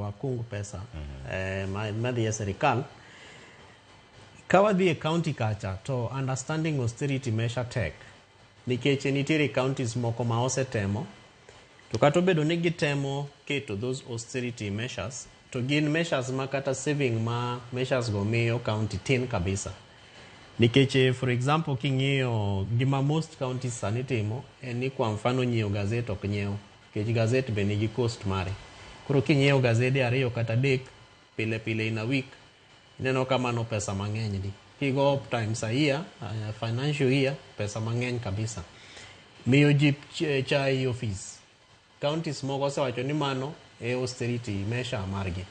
wakung pesa madhi e sirikal. Ka wadhi e county kacha to understanding austerity measure tek nikech nitiere counties moko ma osetemo, to kata obedo ni gitemo keto those austerity measures, to gin measures ma kata saving ma measures go miyo county tin kabisa. Nikech for example, king'iyo gima most counties sani timo en ni, kwa mfano, nyiewo gazet ok nyiew, nikech gazet be nigi cost mare. Koro kinyiewo gazede ariyo kata adek pile pile in a week, ineno ka mano pesa mang'eny di. Kigo times a year, financial year, pesa mang'eny kabisa. Miyo ji chai e office, counties moko osewacho ni mano e austerity measure margi.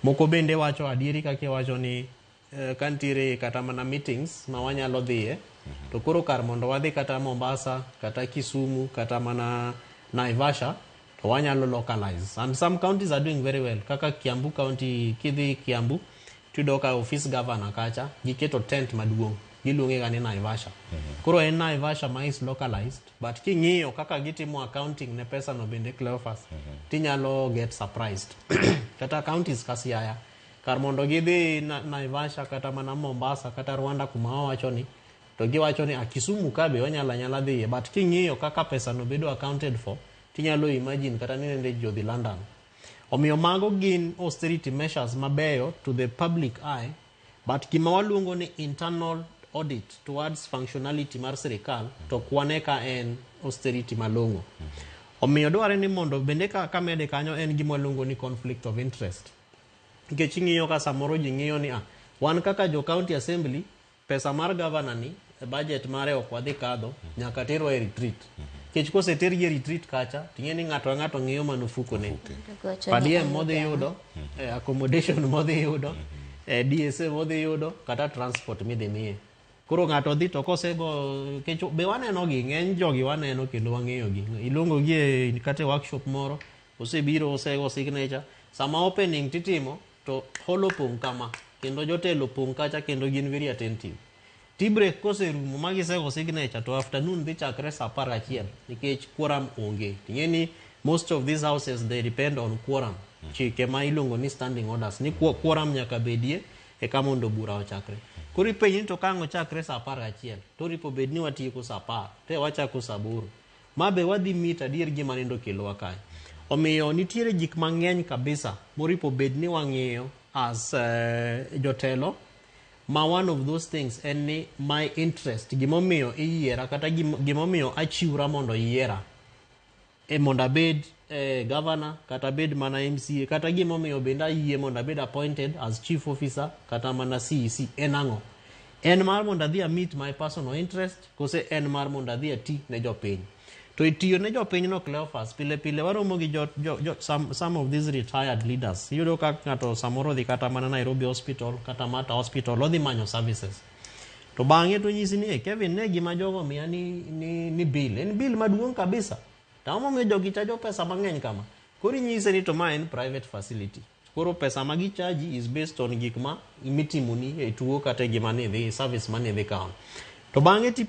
Moko bende wacho adieri kaka iwacho ni ka nitiere kata mana meetings ma wanyalo dhiye, to koro kar mondo wadhi kata Mombasa kata Kisumu kata mana Naivasha, to wanyalo localize. And some counties are doing very well, kaka Kiambu County. Kidhi Kiambu tiyudo ka office governor kacha giketo tent maduong', giluonge ga ni Naivasha. Koro en Naivasha ma is localized, but king'iyo kaka gitimo accounting ne pesa no bende, Cleophas, tinyalo get surprised. Kata counties ka Siaya, kar mondo gidhi Naivasha kata mana Mombasa kata Rwanda kuma wawacho ni, to giwacho ni a Kisumu ka be wanyalo anyala dhiye. But king'iyo kaka pesa no bedo accounted for, tinyalo imagine kata ni nende jodhi London. Omiyo mago gin austerity measures mabeyo to the public eye, but gima waluongo ni internal audit towards functionality mar sirikal to ok wane ka en austerity malong'o. Omiyo dwarre ni mondo bende ka kamede kanyo en gima waluongo ni conflict of interest, nikech ing'iyo ka samoro ji ng'iyo ni wan kaka jo county assembly, pesa mar governor ni e budget mare ok wadhi kadho nyaka terwa e retreat, nikech kosetergi e retreat kacha, ting'e ni ng'ato ang'ato ng'iyo mana ofukone, per diem modhi yudo, accommodation modhi yudo, DSA modhi yudo, kata transport midhi miye. Koro ng'ato dhi to kosego kech be waneno gi ng'eny jogi, waneno kendo wang'eyo gi, iluongo gi e kata e workshop moro, osebiro osego signature. Sama opening titimo to hall opong' kama kendo jotelo opong' kacha kendo gin very attentive. Tea break koserumo ma gisego signature, to afternoon dhi chakre sa 11 nikech quorum onge. Ting'e ni most of these houses, they depend on quorum, chike ma iluongo ni standing orders ni quorum nyaka bedie eka mondo bura ochakre. Koro ipenji ni to ka ang' ochakre sa 11 to oripo bed ni watieko sa 10 te wachako sa 8 ma be wadhi meet adier gima nindo okelowa kae. Omiyo nitiere gik mang'eny kabisa moripo bed ni wang'iyo as jotelo, ma one of those things en ni my interest, gimomiyo iyiera kata gimomiyo achiwra mondo yiera mondo abed governor kata abed mana MCA, kata gimomiyo bende ayie mondo abed appointed as chief officer kata mana CEC en ang'o? En mar mondo adhi meet my personal interest, kose en mar mondo adhi ati ne jopiny? To e tiyo ne jopinyno, Cleophas, pile pile waromo gi jo some of these retired leaders. Iyudo ka ng'ato samoro dhi kata mana Nairobi Hospital kata Mata Hospital, odhi manyo services, to bang'e to nyisi ni, "Eh, Kevin, ne gima jogo miya ni bill en bill maduong' kabisa, to ang'o momiyo jogi chajo pesa mang'eny kama?" Koro inyise ni to ma en private facility, koro pesa ma gichaji is based on gik ma mitimoni e tuo kata e gima nidhi service manidhi kawo. To bang'e ti